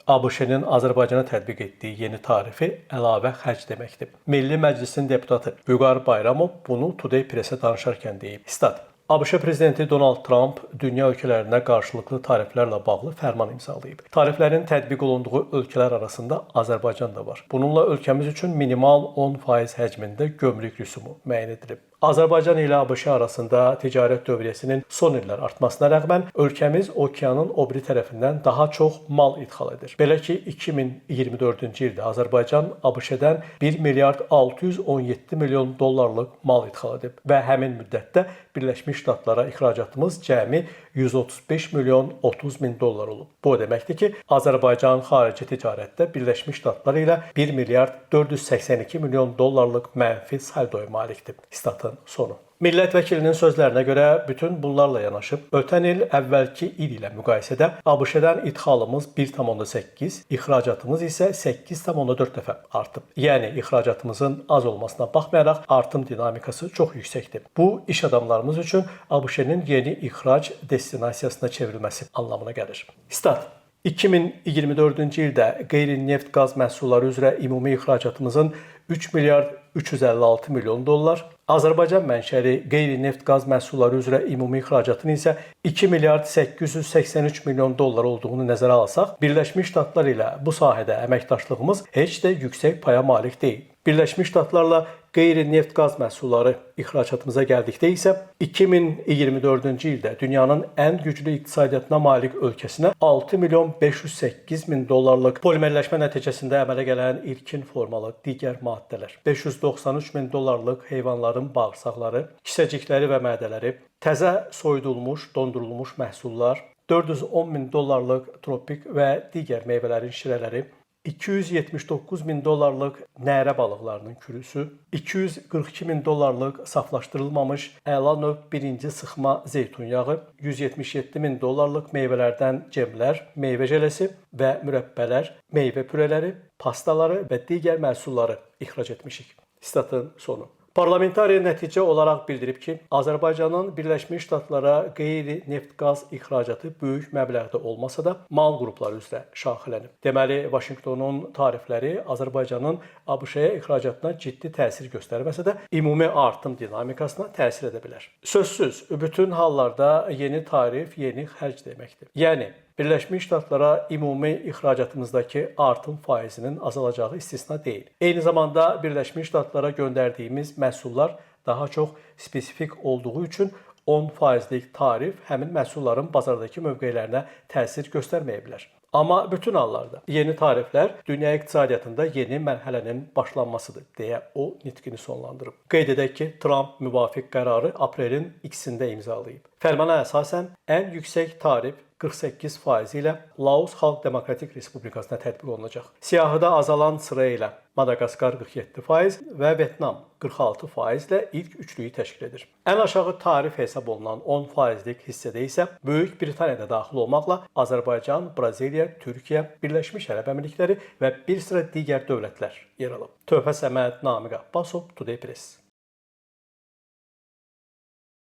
ABŞ-nin Azərbaycana tətbiq etdiyi yeni tarifi əlavə xərc deməkdir. Milli Məclisin deputatı Vüqar Bayramov bunu Today Press-ə danışarkən deyib. Sitat: ABŞ prezidenti Donald Tramp dünya ölkələrinə qarşılıqlı tariflərlə bağlı fərman imzalayıb. Tariflərin tətbiq olunduğu ölkələr arasında Azərbaycan da var. Bununla ölkəmiz üçün minimal 10% həcmində gömrük rüsumu müəyyən edilib. Azərbaycan ilə ABŞ arasında ticarət dövriyyəsinin son illər artmasına rəğmən ölkəmiz okeanın o biri tərəfindən daha çox mal idxal edir. Belə ki, 2024-cü ildə Azərbaycan ABŞ-dən 1 milyard 617 milyon dollarlıq mal idxal edib və həmin müddətdə Birləşmiş Ştatlara ixracatımız cəmi 135 milyon 30 min dollar olub. Bu o deməkdir ki, Azərbaycan xarici ticarətdə Birləşmiş Ştatlar ilə 1 milyard 482 milyon dollarlıq mənfi saldoya malikdir. Statın sonu. Millət vəkilinin sözlərinə görə bütün bunlarla yanaşı ötən il əvvəlki il ilə müqayisədə ABŞ-dən idxalımız 1,8, ixracatımız isə 8,4 dəfə artıb. Yəni ixracatımızın az olmasına baxmayaraq artım dinamikası çox yüksəkdir. Bu iş adamlarımız üçün ABŞ-nin yeni ixrac destinasiyasına çevrilməsi anlamına gəlir. Stat: 2024-cü ildə qeyri-neft qaz məhsulları üzrə ümumi ixracatımızın 3 milyard 356 milyon dollar, Azərbaycan mənşəli qeyri-neft qaz məhsulları üzrə ümumi ixracatın isə 2 milyard 883 milyon dollar olduğunu nəzərə alsaq, Birləşmiş Ştatlar ilə bu sahədə əməkdaşlığımız heç də yüksək paya malik deyil. Birləşmiş Ştatlarla qeyri-neft qaz məhsulları ixracatımıza gəldikdə isə 2024-cü ildə dünyanın ən güclü iqtisadiyyatına malik ölkəsinə 6 milyon 508 min dollarlıq polimerləşmə nəticəsində əmələ gələn ilkin formalı digər maddələr, 593 min dollarlıq heyvanların bağırsaqları, kisəcikləri və mədələri, təzə soyudulmuş, dondurulmuş məhsullar, 410 min dollarlıq tropik və digər meyvələrin şirələri, 279 min dollarlıq nərə balıqlarının kürüsü, 242 min dollarlıq saflaşdırılmamış əla növ birinci sıxma zeytun yağı, 177 min dollarlıq meyvələrdən cemlər, meyvə jelesi və mürəbbələr, meyvə püreləri, pastaları və digər məhsulları ixrac etmişik. Statın sonu. Parlamentari nəticə olaraq bildirib ki, Azərbaycanın Birləşmiş Ştatlara qeyri-neft-qaz ixracatı böyük məbləğdə olmasa da, mal qrupları üzrə şaxələnib. Deməli, Vaşinqtonun tarifləri Azərbaycanın ABŞ-yə ixracatına ciddi təsir göstərməsə də, ümumi artım dinamikasına təsir edə bilər. Sözsüz, bütün hallarda yeni tarif yeni xərc deməkdir. Yəni Birləşmiş Ştatlara ümumi ixracatımızdakı artım faizinin azalacağı istisna deyil. Eyni zamanda Birləşmiş Ştatlara göndərdiyimiz məhsullar daha çox spesifik olduğu üçün 10 faizlik tarif həmin məhsulların bazardakı mövqelərinə təsir göstərməyə bilər. Amma bütün hallarda yeni tariflər dünya iqtisadiyyatında yeni mərhələnin başlanmasıdır deyə o nitqini sonlandırıb. Qeyd edək ki, Tramp müvafiq qərarı aprelin 2-sində imzalayıb. Fərmana əsasən ən yüksək tarif 48% ilə Laos Xalq Demokratik Respublikasına tətbiq olunacaq. Siyahıda azalan sıra ilə Madaqaskar 47% və Vyetnam 46% ilə ilk üçlüyü təşkil edir. Ən aşağı tarif hesab olunan 10 faizlik hissədə isə Böyük Britaniya da daxil olmaqla Azərbaycan, Braziliya, Türkiyə, Birləşmiş Ərəb Əmirlikləri və bir sıra digər dövlətlər yer alıb. Töhfə Səməd, Namiq Abbasov, Today Press.